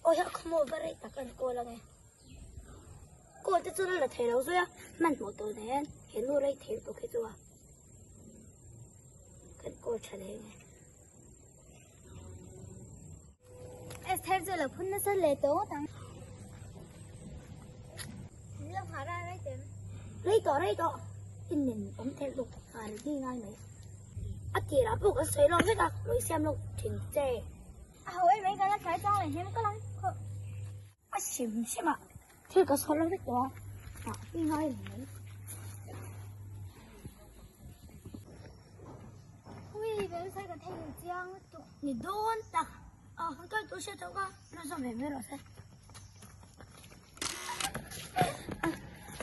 Aw hian khawmaw va rei tak an kawl ange. Kawl te chu la thei lo zui a, hmanhmawh tawh nen he nu rei thei lutuk hi chu a kan kawl tha leh nge. Esther chu lo phun nasa leh tawh ngawt ang. Lo nghah ra rei tem. Rei tawh rei tawh in nen awm theih lutuk nghah reng hi ngai mai. A tirah pawh kan sawi lawk vek a, lo i siam lawk thin che. A ho em mai ka la thlai chang leh hnem ka lang khawh. A hrim hrim a, thil ka sawi lawk vek tawh a, nghah hi ngai mai. Ui, bel sai kan thei chiang lutuk. Ni dawn tak. A han kal tur hriat tawh ka lo zawm ve mai rawh se.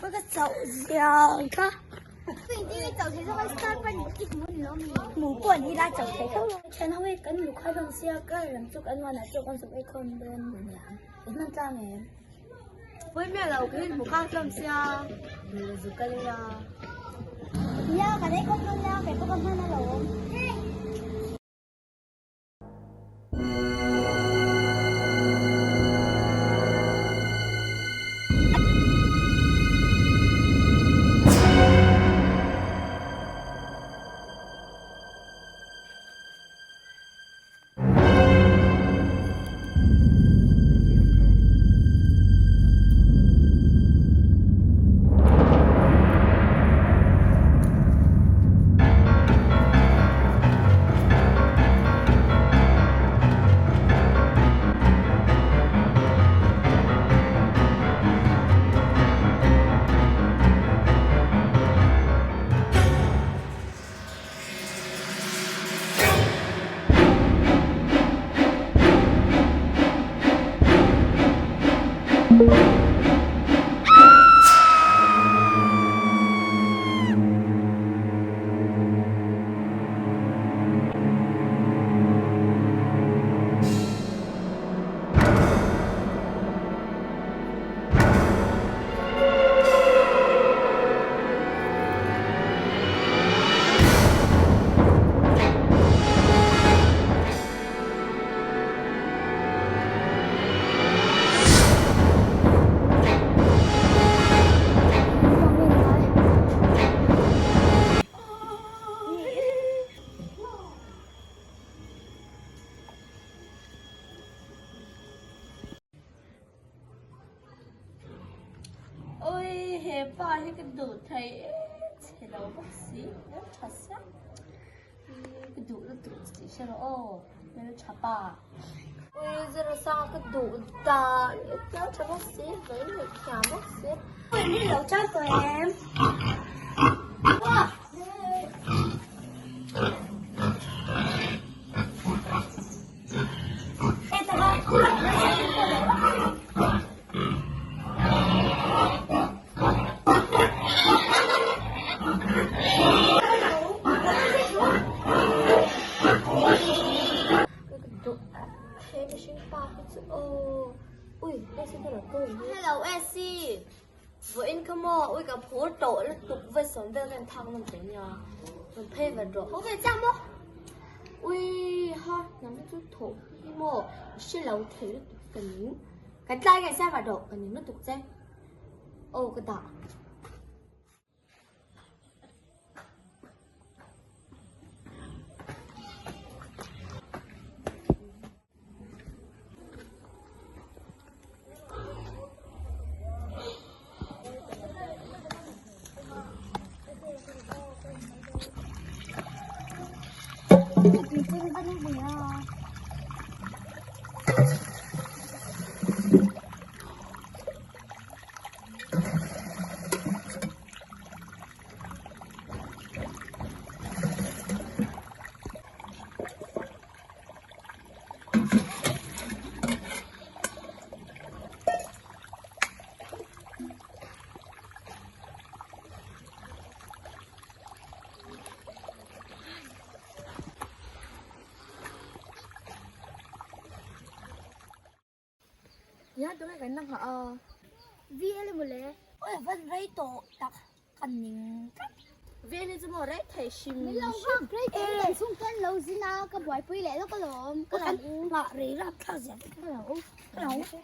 Ka chauh zia kha. Hmu pawh an ila chauh thei tho. Thian ho hi kan lukha hlawm sia kar lam chu kan huanah chu kan zuk ei khawm dawn nia. I hman tlang em? Pawimawh lo ka in hmu khak hlawm sia lo zuk kal ila. Nia kan ei khawm dawn nia kei pawh ka hman alawm. Oi he pa hi ka duh thei e chhe lo bawk si hmel tha sia ka duh lutuk che tih hre rawh aw hmel tha pa oi zira sanga ka duh dan hmel tha bawk si vawi leh thiam bawk si. Oi ni lo chang tawh em. Hello Essie Vawiin kha maw ui ka phur tawh lutuk vawi sawm vel ka inthak nawm tawh nia rawn phei vat rawh haw ve chiang maw ui ha hnam hi chu thawh hi maw i hre lo thei lutuk ka ning kan tlai nge siam vat rawh ka ning lutuk che aw ka dah. Nia tunge kan la nghah a. VL emaw le. Oi van rei tawh tak ka ning tlat. VL hi chu maw rei thei hrim Min lo nghak rei tawh kan chhung te an lo. lo zin a, ka buaipui leh lawk alawm. Ka lo u. Nghah rei rap thlak zia te ka lo u. Ka lo u.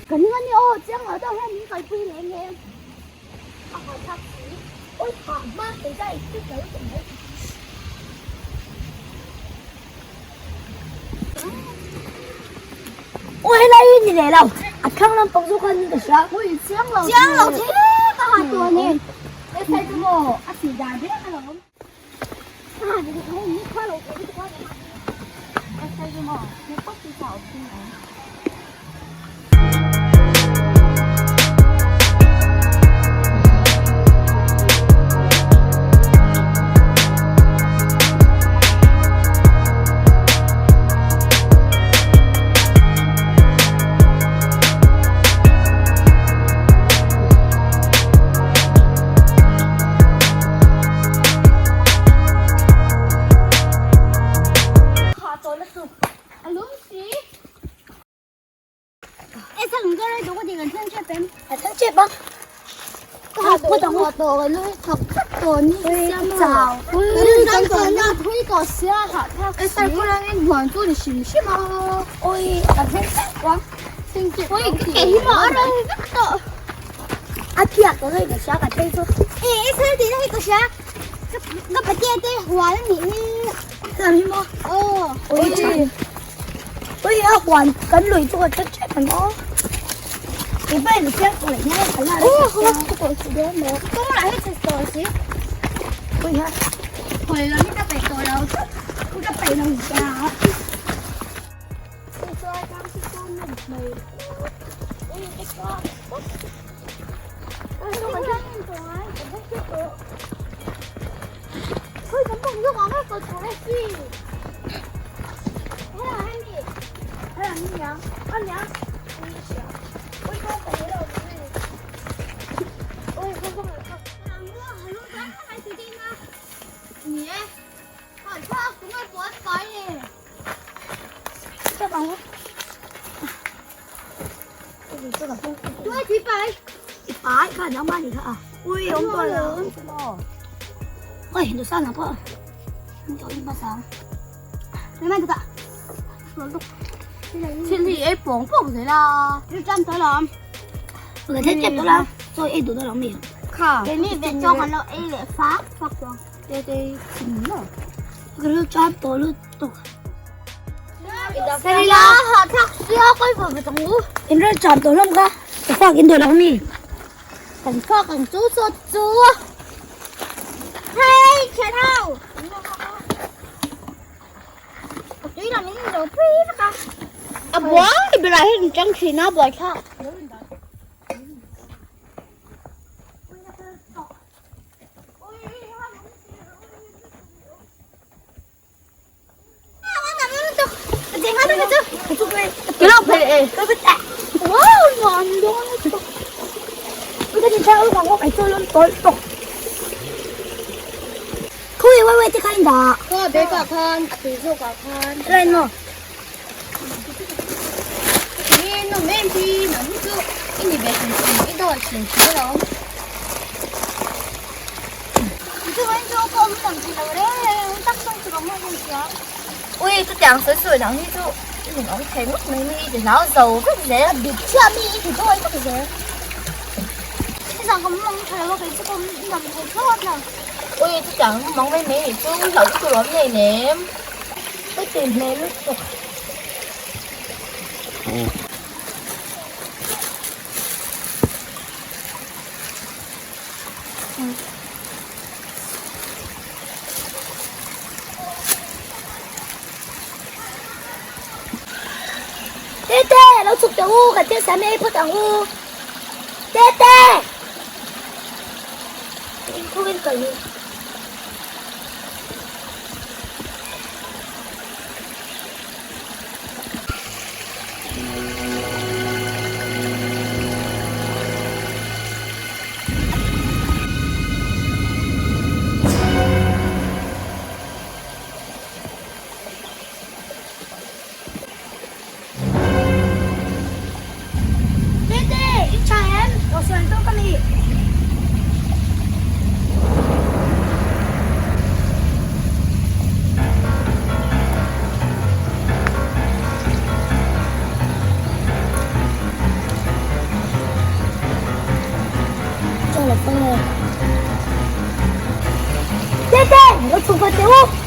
Kan ning a ni aw, chiang lo deuh hian min kalpui leh nge a haw thlak si. Ui phah hma kei zai i tel lutuk mai. Ui helai hi ni leh lo, a thlang lampang zawk khan ka hria. Ui chiang lo chiang lo thei ka ha tur a ni. He sai chu maw a si dan reng alawm. A phiak tawh hei ka hria ka phei chu. E e sir tih na hei ka hria. Ka patea te huan a nih hi. Lam hi maw? Aw. Ui ui a huan kan lui chu ka hre tep ang aw. Kei pawh in chiang tawh leh nia ka la Aw ka ka tawh si dawn maw. Kawng lah hi chhe tawh si. Ui ha. Hawi lam hi ka peih tawh lo. Ka peih lo ta. Thil hi ei pawng pawng zel a. A buai berah hian in tang thin a buai thlak. Ui chutiang sawi sawi dang hi chu i min awm thei ngawt mai mi i ti hlau zo vek zel a dik chiah mi i ti dawi vek zel Ui chutiang mang mai mai nih chu hlauh tur awm nei nem. Ka ti hmel lutuk. Tete, lo chhuk teh u, kan thil siam ei phawt ang u. Tete! Inkhawngin kal hi. la fang e. Tete, lo chhuk ve teh u.